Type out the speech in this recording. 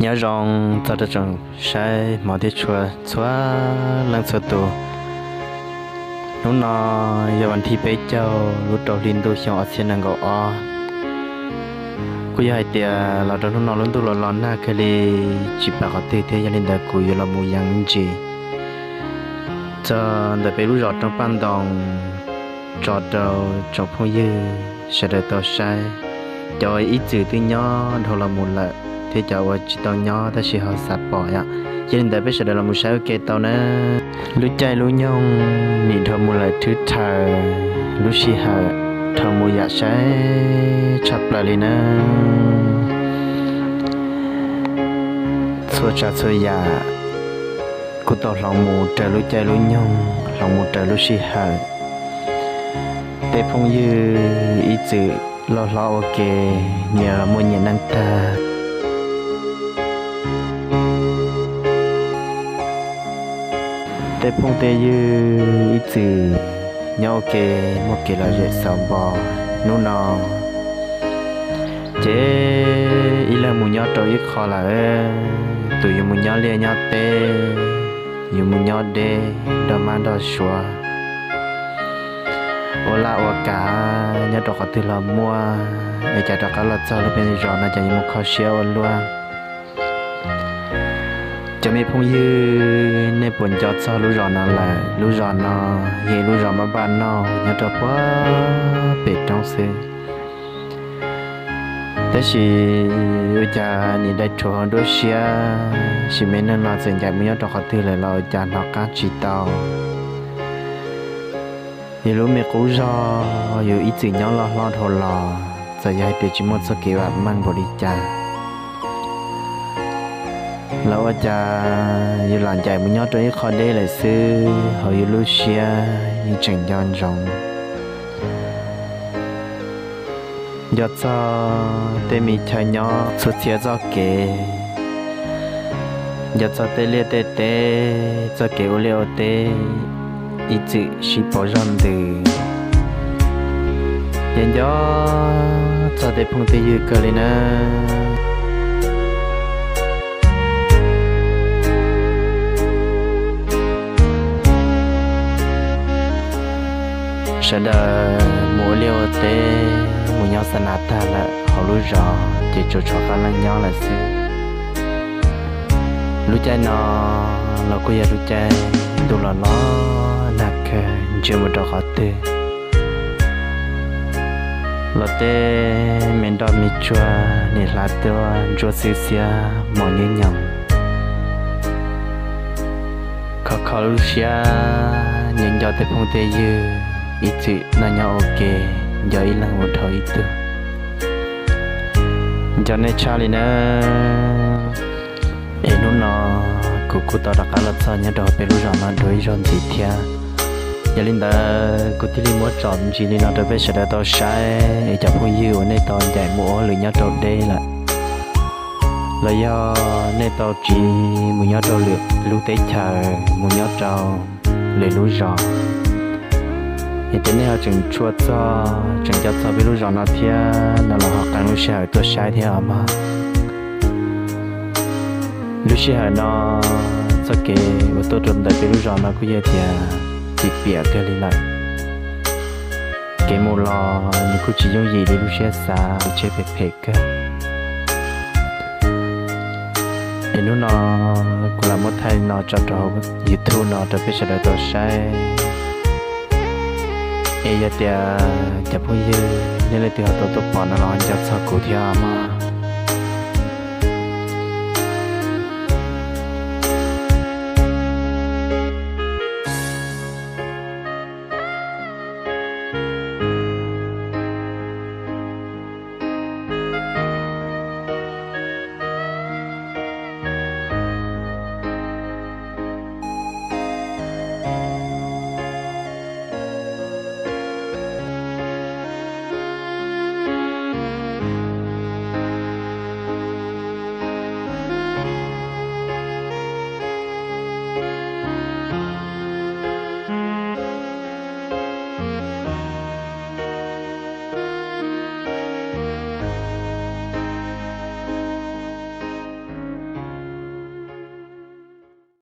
Nyob zoo txog rau tsoom saib hmov thiab tshua txhua leej txhua tus. Hnub no yog vas thib peb caug lub rau hli ntuj xyoo ob txhiab nees nkaum ob. Kuj yog hais tias los rau hnub no lub ntuj los los nag kawg li, tsis pom qhov twg thiab, yog li ntawd kuv yuav los mus yees me ntsis txog ntawm peb lub zos Roob Paj Ntoo tso rau tsoom phooj ywg sawv daws tau saib. Cov ib txwm twb nyob dhau los mus lawm thiab cov uas tsis tau nyob tab sis ho xav pom yom, yog li ntawd peb sawv daws los mus saib ua ke tau na. Lub caij lub nyoog nim dhau mus lawm thwb thawm, lub sij hawm dhau mus yam saib tshaj plaws li na. Txhua tsav txhua yam kuj tau hloov mus raws lub caij lub nyoog, hloov mus raws lub sij hawm. Tej phooj ywg ib txwm loj hlob ua ke, nyias los muaj nyias neej tag. Tej phooj tej ywg ib txwm nyob ua ke, muaj kev lom zem xauv npo. Hnub no ces ib leeg mus nyob rau ib qho lawm, tus yuav mus nyob liaj nyob teb, yuav mus nyob deb, nrog mab nrog suav, ua laj ua kam nyob rau qhov twg los muaj, es cas rov qab los txog lub peb zos no ces yuav mus kho siab ua luaj. Cov me phooj ywg, nej puas nco txog lub zos no lawm? Lub zos no yog ib lub zos maj npaj noj nyob rau puag pem roob xwb. Tab sis ua cas nim dai rhuav hauv nruab siab, sim me neej no txawm ncaim mus nyob rau qhov twg lawm los ua cas hnov qab tsis tau. Yus lub me qub zog yus ib txwm nyob loj hlob dhau los, txawm yog hais tias tsis muaj txoj kev vam meej npaum li cas los ua cas yus lam ncaim mus nyob rau ib qho deb lawm xwb, hauv yus lub siab yeej tseem nco ntsoov. Nco txog tej me chaw nyob txhua txhia txoj kev, nco txog tej liaj tej teb, txoj kev ua liaj ua teb ib txwm sib pauv zog ntws, ces nco txog tej phooj tej ywg kawg li na. Sawv daws mus ua liaj ua teb, mus nyob xa nas tag lawm, hauv lub zos ces tsuas tshuav qab leej nyob lawm xwb. Lub caij no los kuj yog lub caij ntuj los los nag kawg, ntsia mus rau qhov twg los tej me nroj me tsuag nim hlav tuaj ntsuab xwb xiab mos nyuj nyoos. Khov kho lub siab nco nco tej phooj tej ywg ib txwm noj nyob ua ke, nco ib leeg mus dhau ib tug, nco nej tshaj li nawb. Es hnub no kuv kuj tau rov qab los txog nyob rau peb lub zos no dua ib zaug ntxiv thiab. Yog li ntawd kuv thiaj li muab tsom ntsis li no rau peb sawv daws tau saib, es cov phooj ywg uas nej tau ncaim mus ua hauj lwm nyob rau deb lawm, los yog nej tau tsiv mus nyob rau lwm lub teb chaws, mus nyob rau lwm lub zos, es tias nej ho tseem tshua txog, tseem nco txog peb lub zos no thiab no los ho qee lub sij hawm tuaj saib thiab os mog. Lub sij hawm no txoj kev uas tuaj rau ntawm peb lub zos no kuj yog tias txiv piam kawg li lawm. Kev mus los nws kuj tsis yooj yim li lub siab xav, tsheb phem phem kawg. Es hnub no kuv lam muab thaij no tso rau YouTube no rau peb sawv daws tau saib. Es yog tias cov phooj ywg nej leej twg ho tau tuaj pom no los nco txog kuv thiab mog.